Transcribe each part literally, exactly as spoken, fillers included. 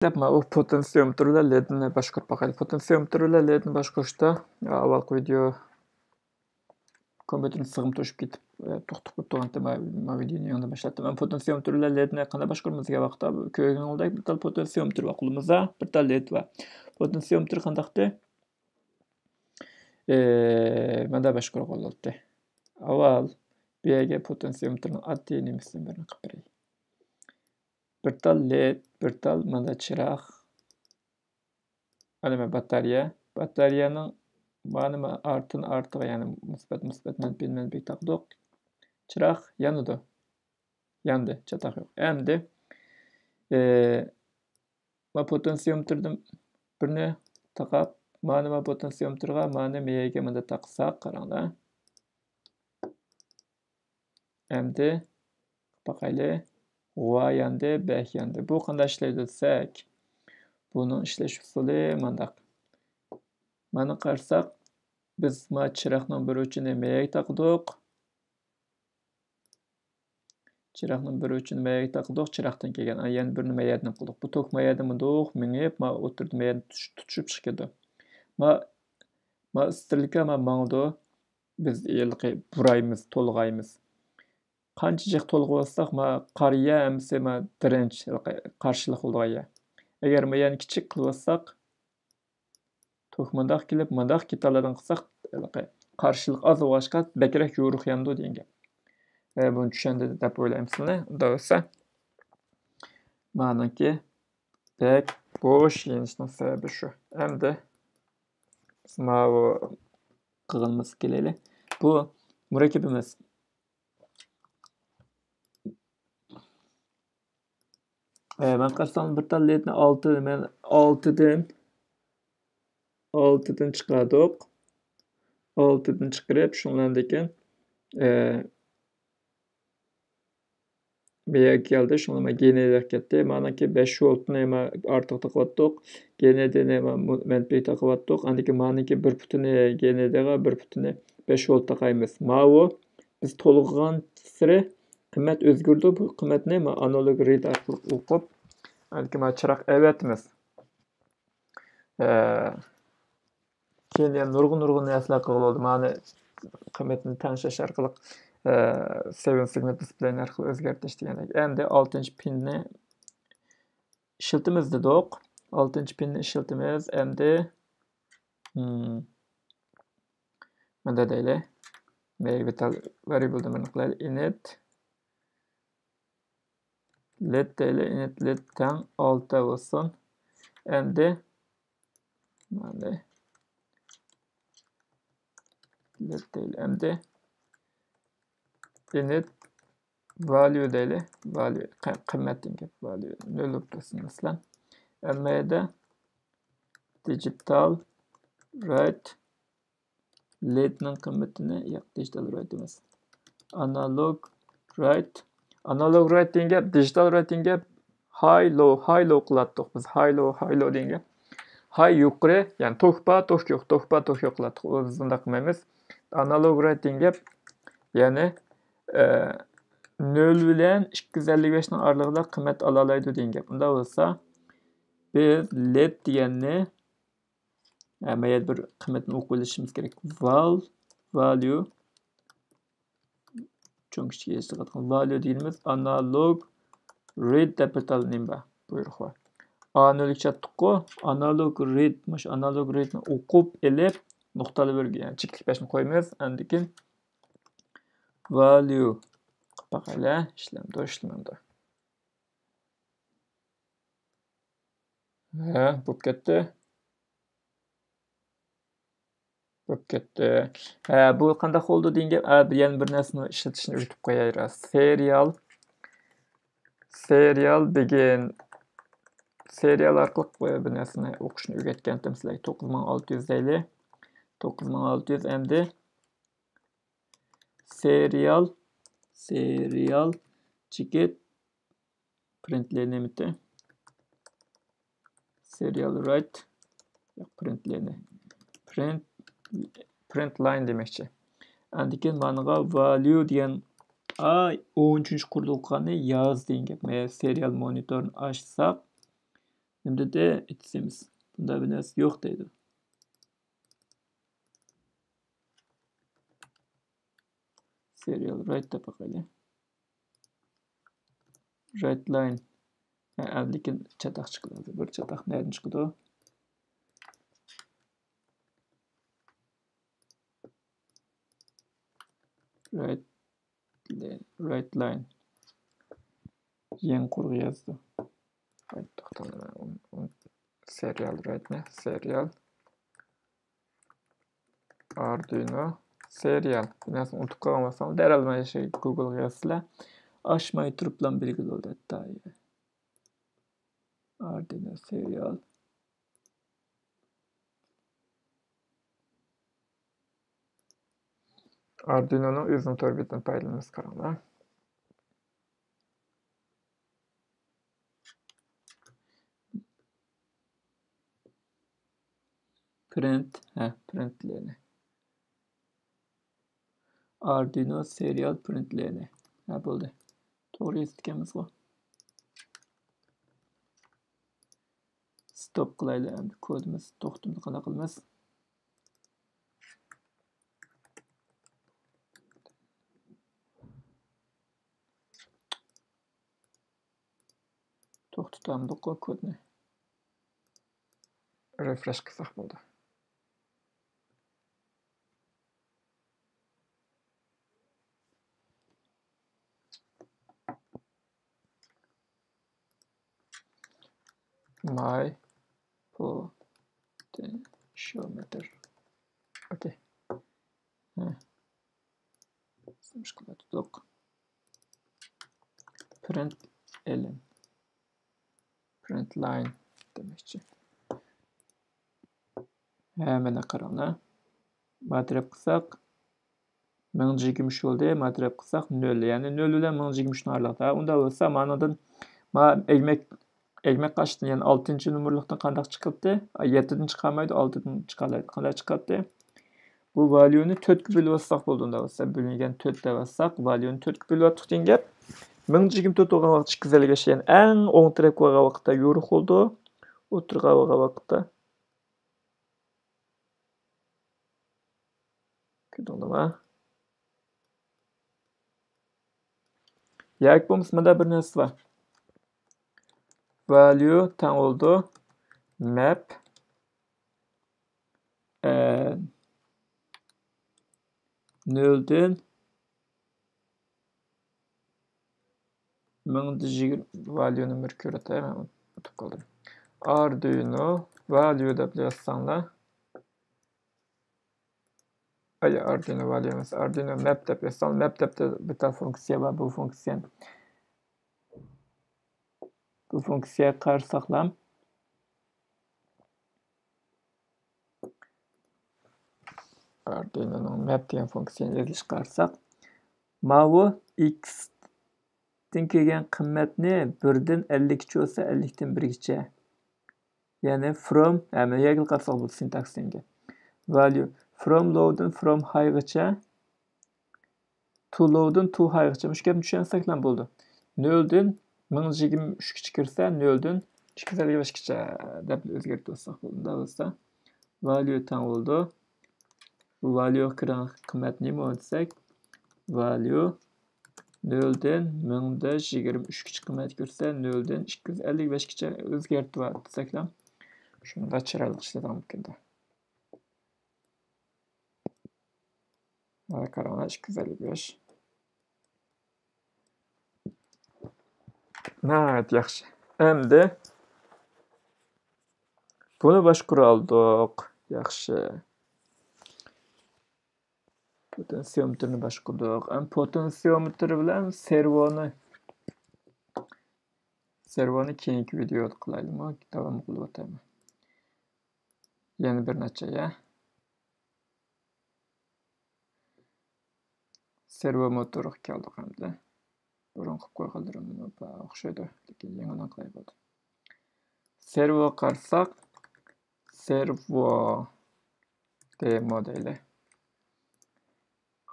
دەپ، ماۋۇ پوتېنسىيومېتىر بىلەن لېدنى باشقۇرۇپ باقايلى. پوتېنسىيومېتىر بىلەن لېدنى باشقۇرۇشتا، ئاۋۋالقى ۋىدېو كومپيۇتېرنى سىغىم توشۇپ كېتىپ، توختىغىلى تۇرغانتى، ماۋۇ ۋىدېونى يېڭىدىن باشلاتتىم. مەن پوتېنسىيومېتىر بىلەن لېدنى قانداق باشقۇرىمىز دېگەن ۋاقىتتا، كۆرگىنىڭلار بىر تال پوتېنسىيومېتىر بار قولىمىزدا، بىر تال لېد بار. پوتېنسىيومېتىر قانداقتى؟ ئى، مانداق باشقۇرغىلى بولاتتى. ئاۋۋال بۇ يەرگە پوتېنسىيومېتىرنىڭ ئاددىي نېمىسىدىن بىرنى قىلىپ بېرەي. بىر تال لېد، بىر تال مانا چىراغ. ئەنە مانا باتارېيە. باتارېيەنىڭ مانا، مانا ئارتىن ئارتىغا، يەنى مۇسبەت مۇسبەت، مەنپىنى مەنپىگە تاقىدۇق. چىراغ يانىدۇ. ياندى، چاتاق يوق. ئەمدى، ئى، ما پوتېنسىيومېتىردىن بىرنى تاقاپ، مانا ما پوتېنسىيومېتىرغا مانا مېيەگە مانا تاقىساق، قاراڭلار. ئەمدى باقايلى. غۇۋا ياندى، بەك ياندى. بۇ قانداق ئىشلەيدۇ دېسەك، بۇنىڭ ئىشلەش ئۇسۇلى مانداق. مانا قارىساق، بىز ما چىراغنىڭ بىر ئۇچىنى مېيەگە تاقىدۇق. چىراغنىڭ بىر ئۇچىنى مەيەگە تاقىدۇق، چىراغتىن كەلگەن، ئا، يەنە بىرنى مەيەدىن قىلدۇق. بۇ توك مەيەدىن مۇنداق مېڭىپ، ما ئوتتۇرىدا مەيەدىن تۇتۇش-، تۇتۇشۇپ چىقىدۇ. ما، ما ئىستىلكا ما ماڭىدۇ. بىز ھېلىقى بۇرايمىز، تولغايمىز. قانچە جىق تولغىۋالساق، ما قارىيە ھەممىسى ما دىرەنچ، ھېلىقى قارشىلىق بولىدىغان يەر. ئەگەر ما يەنە كىچىك قىلىۋالساق، توك مۇنداق كېلىپ، مۇنداق كېتالىدىغان قىلساق، ھېلىقى قارشىلىق ئاز بولغاچقا، بەكرەك يورۇق يانىدۇ دېگەن گەپ. ئە، بۇنى چۈشەندى دەپ ئويلايمەن سىلەرنى. ئۇنداق بولسا، مانىڭكى بەك بوش يېنىشنىڭ سەۋەبى شۇ. ئەمدى بىز ماۋۇ قىلغىنىمىزغا كېلەيلى. بۇ مۇرەككىپىمىز. ئە، مەن قارىسام، بىر تال لېدنى ئالتە، مەن ئالتىدىن، ئالتىدىن چىقاردۇق. ئالتىدىن چىقىرىپ، شۇنىڭ بىلەن، ئە، بۇ يەرگە كەلدى، شۇڭا مەن گېنېدەك كەتتى. مانىڭكى بەش ۋولتنى مەن ئارتىغا تاقىۋاتتۇق. گېنېدىنى مەن مۇ-، مەنپىگە تاقىۋاتتۇق. ئاندىن كېيىن مانىڭكى بىر پۇتىنى گېنېدىغا، بىر پۇتىنى بەش ۋولت تاقايمىز. ماۋۇ بىز تولغىغانسېرى قىممەت ئۆزگىرىدۇ. بۇ قىممەتنى مانا ئانالوگ رىد ئارقىلىق ئوقۇپ، ئاندىن كېيىن مانا چىراغ ئەۋەتىمىز. ئە، كېيىن يەنە نۇرغۇن، نۇرغۇن نەرسىلەر قىلغىلى بولىدۇ. مانا قىممەتنى تەڭشەش ئارقىلىق، ئە، سېۋېن سىگما دىسپلېينى ئارقىلىق ئۆزگەرتىش دېگەندەك. ئەمدى ئالتىنچى پىننى ئىشلىتىمىز دېدۇق. ئالتىنچى پىننى ئىشلىتىمىز. ئەمدى، ھىم، مۇنداق دەيلى. مەيلى، بىر تال ۋارىيبىلدىن بىرنى قىلايلى. ئىنىت لېد دەيلى، ئىنىت لېد تەڭ ئالتە بولسۇن. ئەمدى، مانا، لېد دەيلى، ئەمدى ئىنىت ۋاليۇ دەيلى، ۋاليۇ، قىممەت دېگەن گەپ، ۋاليۇ نۆل بولۇپ تۇرسۇن، مەسىلەن. ئەمما يەردە دىجىتال رايت لېدنىڭ قىممىتىنى، ياق، دىجىتال رايت ئەمەس. ئانالوگ رايت. ئانالوگ رايت دېگەن گەپ، دىجىتال رايت دېگەن گەپ، ھاي لو، ھاي لو قىلاتتۇق بىز. ھاي لو، ھاي لو دېگەن گەپ. ھاي يۇقىرى، يەنى توك بار، توك يوق، توك بار، توك يوق قىلاتتۇق. بىز ئۇنداق قىلمايمىز. ئانالوگ رايت دېگەن گەپ، يەنى، ئە، نۆل بىلەن ئىككى يۈز ئەللىك بەشنىڭ ئارىلىقىدا قىممەت ئالالايدۇ دېگەن گەپ. ئۇنداق بولسا، بىز لېد دېگەننى ھە، ما يەردە بىر قىممەتنى ئوقۇپ ئېلىشىمىز كېرەك. ۋال، ۋاليۇ. چوڭ كىچىك يېزىلىۋاتقان ۋاليۇ دېگىنىمىز ئانالوگ رىد دەپ بىر تال نېمە بار، بۇيرۇق بار. ئا نۆلگە چاتتۇققۇ، ئانالوگ رىد، مۇشۇ ئانالوگ رىدنى ئوقۇپ ئېلىپ، نۇقتىلىۋەرگەن، يەنى چېكىتلىك بەشنى قويىمىز. ئاندىن كېيىن ۋاليۇ قىلىپ باقايلى، ئىشلەمدۇ، ئىشلىمەمدۇ. ھە، بوپ كەتتى. بوپ كەتتى. ھە، بۇ قانداق بولدى دېگەن گەپ. ھە، بىر، يەنە بىر نەرسىنى ئىشلىتىشنى ئۆگىتىپ قوياي راست. سېرىيال، سېرىيال بېگىن. سېرىيال ئارقىلىق بىر نەرسىنى ئوقۇشنى ئۆگەتكەنتىم سىلەرگە. توققۇز مىڭ ئالتە يۈز دەيلى. توققۇز مىڭ ئالتە يۈز ئەمدى سېرىيال، سېرىيال چېكىت پرىنت لېنىمىتى. سېرىيال رايت، ياق، پرىنت لېنى. پرىنت، پرىنت لاين دېمەكچى. ئاندىن كېيىن مانىغا ۋاليۇ دېگەن، ئاي، ئون ئۈچىنچى قۇردا ئوقۇغاننى ياز دېگەن گەپ. مەيەر سېرىيال مونىتورنى ئاچساق، نېمە دېدى؟ It seems. بۇنداق بىر نەرسە يوق دەيدۇ. Serial write دەپ باقايلى. Write line. ھە، لېكىن چاتاق چىقىدۇ. بىر چاتاق نەدىن چىقىدۇ؟ Write، write line. يېڭى قۇرغا يازدى. توختاڭلار. Serial write نى؟ Serial. Arduino Serial. بىر نەرسىنى ئۇنتۇپ قالغان بولساڭلار، دەرھال مانا شۇ گۇگلغا يازسىلەر. ئاچماي تۇرۇپلا بىلگىلى بولىدۇ ھەتتا. Arduino Serial. ئاردۇينونىڭ ئۆزىنىڭ تور بېتىدىن پايدىلىنىمىز، قاراڭلار. Print، ھە، print لىنى. Arduino Serial print لىنى. ھە، بولدى. توغرا يېزىپتىكەنمىزغۇ. ستوپ قىلايلى ئەمدى. كودىمىز توختىمىدى، قانداق قىلىمىز؟ توختىتامدۇققۇ كودنى. رېفرېش قىلساق بولدى. My potentiometer. ئوكەي. ھە. ئىشقىلىپ تۇتۇق. Print ln. Print line دېمەكچى. ھە، مانا قاراڭلار. مانا تەرەپ قىلساق، مىڭ يۈز يىگىرمە ئۈچ بولدى. مانا تەرەپ قىلساق، نۆل. يەنى نۆل بىلەن مىڭ يۈز يىگىرمە ئۈچنىڭ ئارىلىقىدا. ئۇنداق بولسا، مانىڭدىن، ما ئەگمەك، ئەگمەك قاچتىن، يەنى ئالتىنچى نومۇرلۇقتىن قانداق چىقاتتى؟ ئا، يەتتىدىن چىقالمايدۇ، ئالتىدىن چىقالايدۇ. قانداق چىقاتتى؟ بۇ value نى تۆتكە بۆلۈۋاتساق بولىدۇ، ئۇنداق بولسا. بۆلۈنگەن تۆت دەۋاتساق، value نى تۆتكە بۆلۈۋاتتۇق دېگەن گەپ. مىڭ يۈز يىگىرمە تۆت بولغان ۋاقىت ئىككى يۈز ئەللىك بەش، يەنى ئەڭ ئوڭ تەرەپكە بارغان ۋاقىتتا يورۇق بولىدۇ. ئوتتۇرىغا بارغان ۋاقىتتا. كۆردۈڭلارمۇ؟ ياكى بولمىسا مۇنداق بىر نەرسە بار. Value تەڭ بولىدۇ map، ئە، نۆلدىن مىڭ يۈز يىگىرمە، value نى بىر كۆرۈۋېتەي، مەن ئۇنتۇپ قالدىم. Arduino value دەپ يازساڭلار. ئاي، Arduino value ئەمەس، Arduino map دەپ يازساڭ، map دەپ بىر تال فۇنكسىيە بار، بۇ فۇنكسىيە. بۇ فۇنكسىيەگە قارىساقلام. Arduino نىڭ map دېگەن فۇنكسىيەنى يېزىشقا قارىساق، ماۋۇ x تىن كەلگەن قىممەتنى بىردىن ئەللىككىچە بولسا، ئەللىكتىن بىرگىچە. يەنى from، ھە، مەن يەرگىلا قارىساق بولىدۇ، سىنتاكسىسىنى. Value from low دىن from high غىچە، to low دىن to high غىچە. مۇشۇ گەپنى چۈشەنسەكلا بولىدۇ. نۆلدىن مىڭ يۈز يىگىرمە ئۈچكىچە كىرسە، نۆلدىن ئىككى يۈز ئەللىك بەشكىچە دەپ ئۆزگەرتىۋالساق بولىدۇ. ئۇنداق بولسا، value تەڭ بولىدۇ. بۇ value كىرگەن قىممەت نېمە دېسەك، value نۆلدىن مىڭ يۈز يىگىرمە ئۈچكىچە قىممەت كىرسە، نۆلدىن ئىككى يۈز ئەللىك بەشكىچە ئۆزگەرتىۋال دېسەكلا، شۇنداق چىرايلىق ئىشلىدىغان بۇ كۈندە. مانا قاراڭلار، ئىككى يۈز ئەللىك بەش. ناھايىتى ياخشى. ئەمدى بۇنى باشقۇرالدۇق. ياخشى. پوتېنسىيومېتىرنى باشقۇردۇق. ئەمدى پوتېنسىيومېتىر بىلەن سېرۋونى، سېرۋونى كېيىنكى ۋىدېيودا قىلايلىمۇ؟ داۋام قىلىۋاتىمەن. يەنە بىر نەچچە، يا. سېرۋو موتورغا كەلدۇق ئەمدى. بۇرۇن قىلىپ قويغانلىرىم بار ئوخشايدۇ، لېكىن يېڭىدىن قىلاي بولدى. سېرۋو قارىساق، سېرۋو دېمو دەيلى.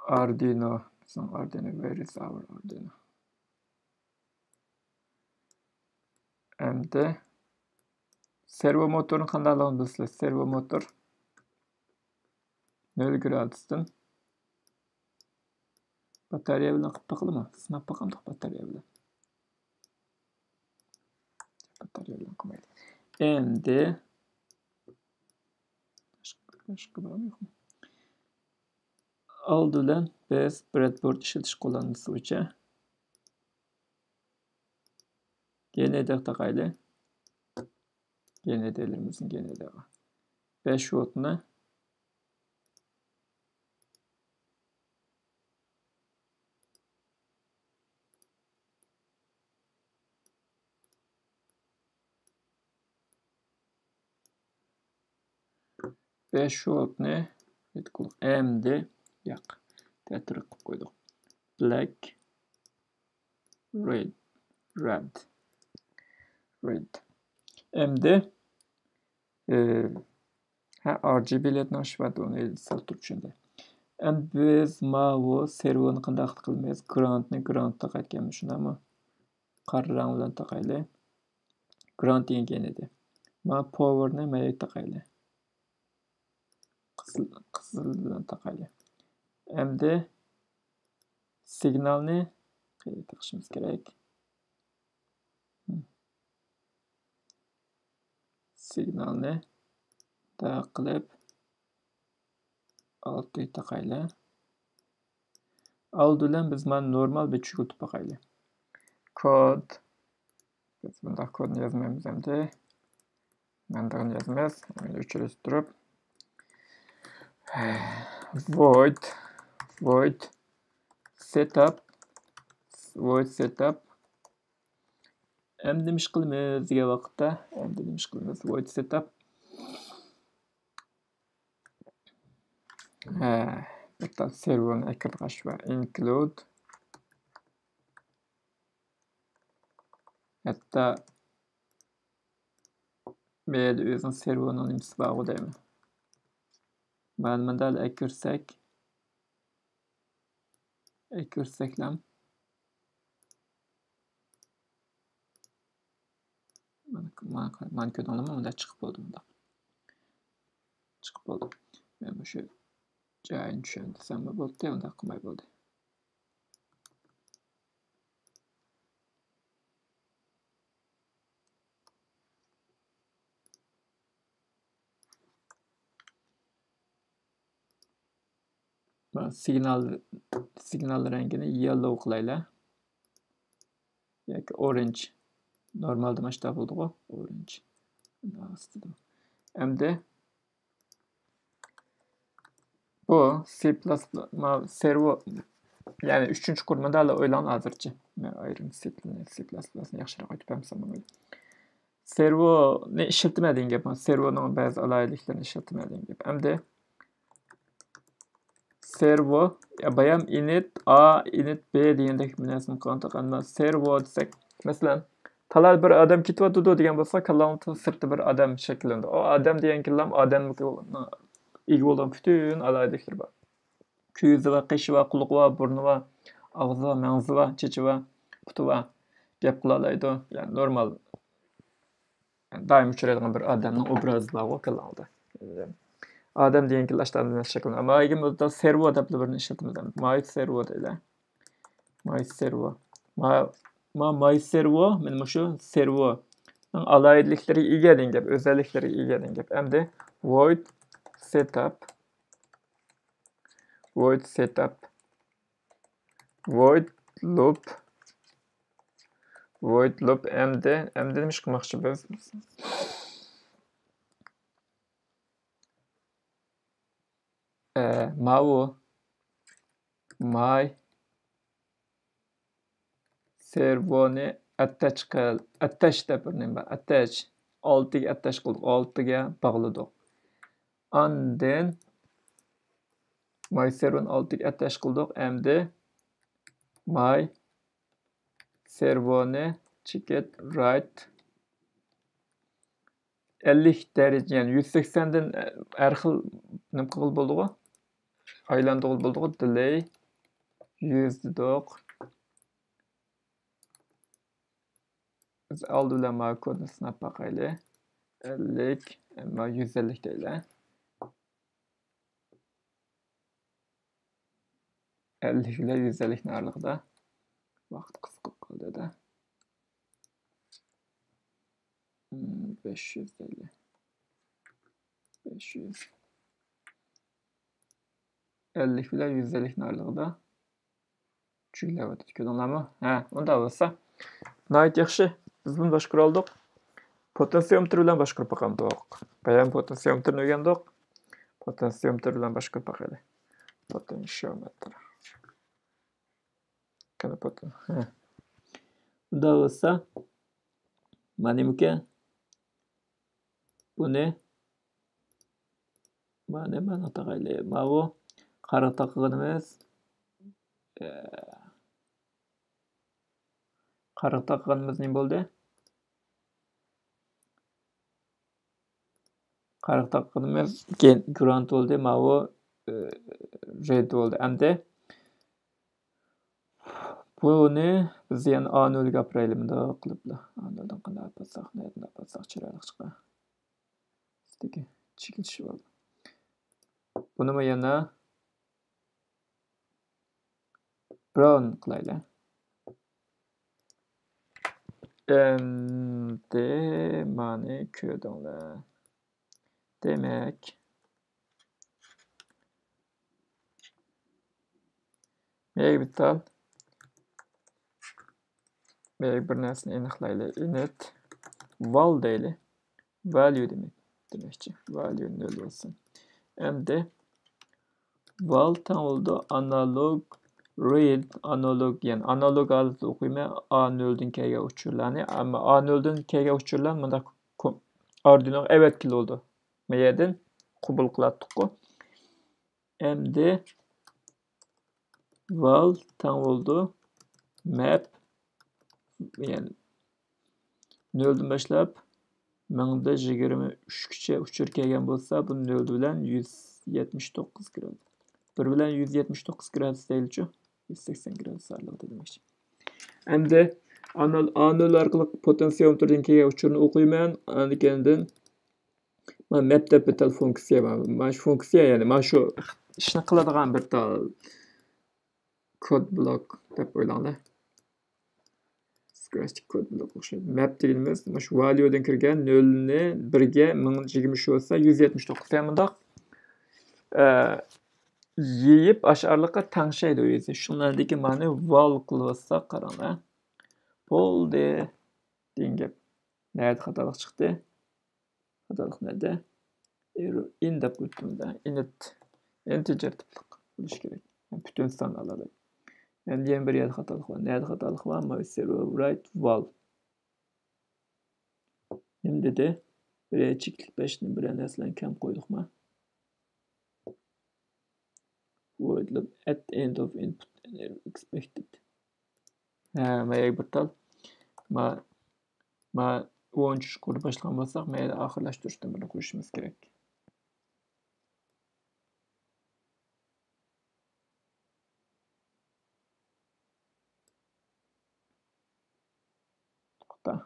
Arduino، بىزنىڭ Arduino، where is our Arduino؟ ئەمدى سېرۋو موتورنىڭ قانداقلىقىنى بىلىسىلەر. سېرۋو موتور نۆل گرادۇستىن باتارېيە بىلەن قىلىپ باقىلىمۇ؟ سىناپ باقامدۇق باتارېيە بىلەن. باتارېيە بىلەن قىلمايلى. ئەمدى باشقا، باشقا بارمۇ يوقمۇ؟ ئالدى بىلەن بىز برېدبورد ئىشلىتىش قوللانمىسى بويىچە گېنېدىغا تاقايلى. گېنېدىلىرىمىزنى گېنېدىغا. بەش ۋولتنى بەش ۋولتنى ئەمدى ياق، تەتۈر قىلىپ قويدۇق. بلاك، رېد، رېد، رېد. ئەمدى، ئى، ھە، ئار جى بى لېدنىڭ ئىشى بار، ئۇنى سەل تۇرۇپ چۈشەندى. ئەمدى بىز ماۋۇ سېرۋونى قانداق قىلىمىز؟ گراندنى گراند تاقايدىكەنمىز، شۇنداقمۇ؟ قارا رەڭ بىلەن تاقايلى. گراند دېگەن ئىدى. مانا پاۋېرنى مەيەگە تاقايلى. قىزىل، قىزىل بىلەن تاقايلى. ئەمدى سىگنالنى قېيەرگە تاقىشىمىز كېرەك؟ سىگنالنى مۇنداق قىلىپ ئالتە تاقايلى. ئالدى بىلەن بىز مانا نورمال بىر چۈشۈرتۈپ باقايلى. كود. بىز بۇنداق كودنى يازمايمىز ئەمدى. مەندىغىنى يازىمىز. ئەمدى ئۆچۈرۈپ تۇرۇپ. Void. Void setup. Void setup. ئەمدى نېمە ئىش قىلىمىز دېگەن ۋاقىتتا، ئەمدى نېمە ئىش قىلىمىز؟ Void setup. ھە، بىر تال سېرۋونى ئەكىردىغاچ بار. Include. ھەتتا بۇ يەردە ئۆزىنىڭ سېرۋونىڭ نېمىسى بارغۇ دەيمەن. مانا مۇنداق ئەكىرسەك، ئەكىرسەكلەم. مانا، مانا، مانا كۆردۈڭلارمۇ؟ مۇنداق چىقىپ بولدى، مۇنداق. چىقىپ بولدى. مەن مۇشۇ جايىنى چۈشەندۈرسەممۇ بولدى، ئۇنداق قىلماي بولدى. سىگنال، سىگنال رەڭگىنى يېللوۋ قىلايلى. ياكى ئورېنج. نورمالدا مانا شۇنداق بولدىغۇ، ئورېنج. ئەمدى بۇ سى پىلاس پىلاس، ما، سېرۋو، يەنى ئۈچىنچى قۇر مۇنداقلا ئويلاڭ ھازىرچە. مەن ئايرىم سى، سى پىلاس پىلاسنى ياخشىراق ئۆتۈپ بەرمىسەم بولمايدۇ. سېرۋونى ئىشلىتىمەن دېگەن گەپ. سېرۋونىڭ بەزى ئالاھىدىلىكلىرىنى ئىشلىتىمەن دېگەن گەپ. ئەمدى سېرۋو، يا بايام ئىنىت ئا، ئىنىت بى دېگەندەك بىر نەرسىنى قىلغانتۇق. ئەمما سېرۋو دېسەك، مەسىلەن، تالادا بىر ئادەم كېتىۋاتىدۇ دېگەن بولسا، كاللاڭدا سىرتتا بىر ئادەم شەكىللىنىدۇ. ئۇ ئادەم دېگەن كاللام ئادەمگە ئىگە بولغان پۈتۈن ئالاھىدىلىكلىرى بار. كۆزى بار، قېشى بار، قۇلىقى بار، بۇرنى بار، ئاغزى بار، مەڭزى بار، چېچى بار، پۇتى بار، گەپ قىلالايدۇ. يەنى نورمال دائىم ئۇچرايدىغان بىر ئادەمنىڭ ئوبرازى بارغۇ كاللاڭدا. ئادەم دېگەن كاللا ئاشۇنداق شەكىللىنىدۇ. ئەمما ئەگەر بۇ يەردە سېرۋو دەپلا بىرنى ئىشلىتىمىز. ماي سېرۋو دەيلى. ماي سېرۋو. ما، ما، ماي سېرۋو، مانا مۇشۇ سېرۋونىڭ ئالاھىدىلىكلىرىگە ئىگە دېگەن گەپ، ئۆزەللىكلىرىگە ئىگە دېگەن گەپ. ئەمدى void setup. Void setup. Void loop. Void loop. ئەمدى، ئەمدى نېمە ئىش قىلماقچى بىز؟ ئە، ماۋۇ ماي سېرۋونى ئەتەچ قىل، ئەتەچ دەپ بىر نېمە بار، ئەتەچ. ئالتىگە ئەتەچ قىلدۇق، ئالتىگە باغلىدۇق. ئاندىن ماي سېرۋونى ئالتىگە ئەتەچ قىلدۇق. ئەمدى ماي سېرۋونى چېكىت رايت ئەللىك دەرىجە، يەنى يۈز سەكسەندىن ھەر خىل نېمە قىلغىلى بولىدىغۇ؟ ئايلاندۇرغىلى بولىدىغۇ؟ دېلەي يۈز دېدۇق. بىز ئالدى بىلەن ماۋۇ كودنى سىناپ باقايلى. ئەللىك، ئەمما يۈز ئەللىك دەيلى. ئەللىك بىلەن يۈز ئەللىكنىڭ ئارىلىقىدا. ۋاقىت قىسقىپ قالدى-دە. بەش يۈز دەيلى. بەش يۈز. ئەللىك بىلەن يۈز ئەللىكنىڭ ئارىلىقىدا. چۈشۈرۈلۈۋاتىدۇ، كۆردۈڭلارمۇ؟ ھە، ئۇنداق بولسا ناھايىتى ياخشى. بىز بۇنى باشقۇرالدۇق. پوتېنسىيومېتىر بىلەن باشقۇرۇپ باقامدۇق؟ بايام پوتېنسىيومېتىرنى ئۆگەندۇق. پوتېنسىيومېتىر بىلەن باشقۇرۇپ باقايلى. پوتېنسىيومېتىر. قېنى پوتېن-، ھە. ئۇنداق بولسا، مانا نېمىكەن؟ بۇنى مانا مانا تاقايلى. ماۋۇ قارا تاقىغىنىمىز، ئە، قارا تاقىغىنىمىز نېمە بولدى؟ قارا تاقىغىنىمىز گرانت بولدى، ماۋۇ، ئە، رېد بولدى. ئەمدى بۇنى بىز يەنە ئا نۆلگە ئاپىرايلى مۇنداق قىلىپلا. ئا نۆلدىن قانداق ئاپارساق، نەدىن ئاپارساق چىرايلىق چىقار. ئۈستىگە چېكىنىش بولدى. بۇنىمۇ يەنە براون قىلايلى. ئەمدى مانى كۆردۈڭلار. دېمەك، مەيەگە بىر تال. مەيەگە بىر نەرسىنى ئېنىقلايلى. ئىنىت ۋال دەيلى. ۋاليۇ دېمەك، دېمەكچى. ۋاليۇ نۆل بولسۇن. ئەمدى ۋال تەڭ بولىدۇ ئانالوگ رىد، ئانالوگ، يەنى ئانالوگ ھالەتتە ئوقۇيمەن ئا نۆلدىن كەلگەن ئۇچۇرلارنى. ئەمما ئا نۆلدىن كەلگەن ئۇچۇرلار مۇنداق كو-، ئاردۇينوغا ئەۋەتكىلى بولىدۇ. مەيەدىن قوبۇل قىلاتتۇققۇ. ئەمدى ۋال تەڭ بولىدۇ مەپ، يەنى نۆلدىن باشلاپ مىڭدا يىگىرمە ئۈچكىچە ئۇچۇر كەلگەن بولسا، بۇ نۆل بىلەن يۈز يەتمىش توققۇز گرادۇس. بىر بىلەن يۈز يەتمىش توققۇز گرادۇس دەيلىچۇ؟ يۈز سەكسەن گرادۇس ئارىلىقىدا دېمەكچى. ئەمدى ئا نۆل، ئا نۆل ئارقىلىق پوتېنسىيومېتىردىن كەلگەن ئۇچۇرنى ئوقۇيمەن. ئاندىن كېيىندىن مانا مەپ دەپ بىر تال فۇنكسىيە بار. مانا شۇ فۇنكسىيە، يەنى مانا شۇ ئىشنى قىلىدىغان بىر تال كود بلوك دەپ ئويلاڭلار. سكرەچتىكى كود بلوك ئوخشايدۇ. مەپ دېگىنىمىز مانا شۇ ۋاليۇدىن كىرگەن نۆلنى بىرگە مىڭ يىگىرمە ئۈچ بولسا، يۈز يەتمىش توققۇز. يەنى مۇنداق، ئە، يېيىپ ئاشۇ ئارىلىققا تەڭشەيدۇ ئۆزى. شۇنىڭدىكى مانى ۋال قىلىۋاتساق، قاراڭلار. بولدى دېگەن گەپ. نەدە خاتالىق چىقتى؟ خاتالىق نەدە؟ ئېرر ئىن دەپ قويۇپتىمدا. ئىنىت. ئىنتېجېر تىپلىق بولۇشى كېرەك. پۈتۈن سان ئالىدۇ. ئەمدى يەنە بىر يەردە خاتالىق بار. نەدە خاتالىق بار؟ ماي سېرۋېر رايت ۋال. نېمە دېدى؟ بىرەر چېكىتلىك بەشنى بىرەر نەرسىلەرنى كەم قويدۇقما؟ Void loop at end of input and error expected. ھە، مەيەگە بىر تال. ما، ما ئون ئۈچ قۇرۇپ باشلىغان بولساق، مەيەدە ئاخىرلاشتۇرۇشتىن بىرنى قوشۇشىمىز كېرەك. توختا.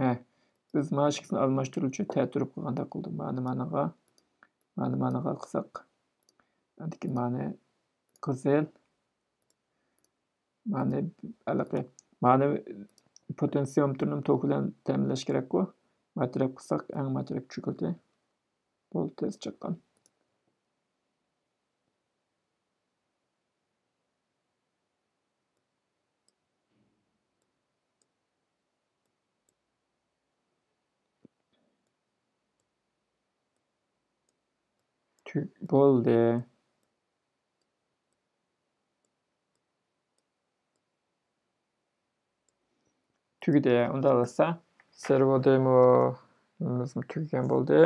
ھە، بىز مانا ئىككىسىنى ئالماشتۇرغۇچى تەتۈرۈپ قىلغاندەك قىلدۇق. مانى مانىغا، مانى مانىغا قىلساق، ئاندىكى مانى قىزىل، مانى ھېلىقى، مانى پوتېنسىيومېتىرنى توك بىلەن تەمىنلەش كېرەكقۇ. ما تەرەپ قىلساق، ئەڭ ما تەرەپ چۆكۈلدى. بولدى، تېز چىققان. تۈ-، بولدى. تۈگىدى. ئۇنداق بولسا، سېرۋو دېمو نېمىمىزمۇ تۈگىگەن بولدى.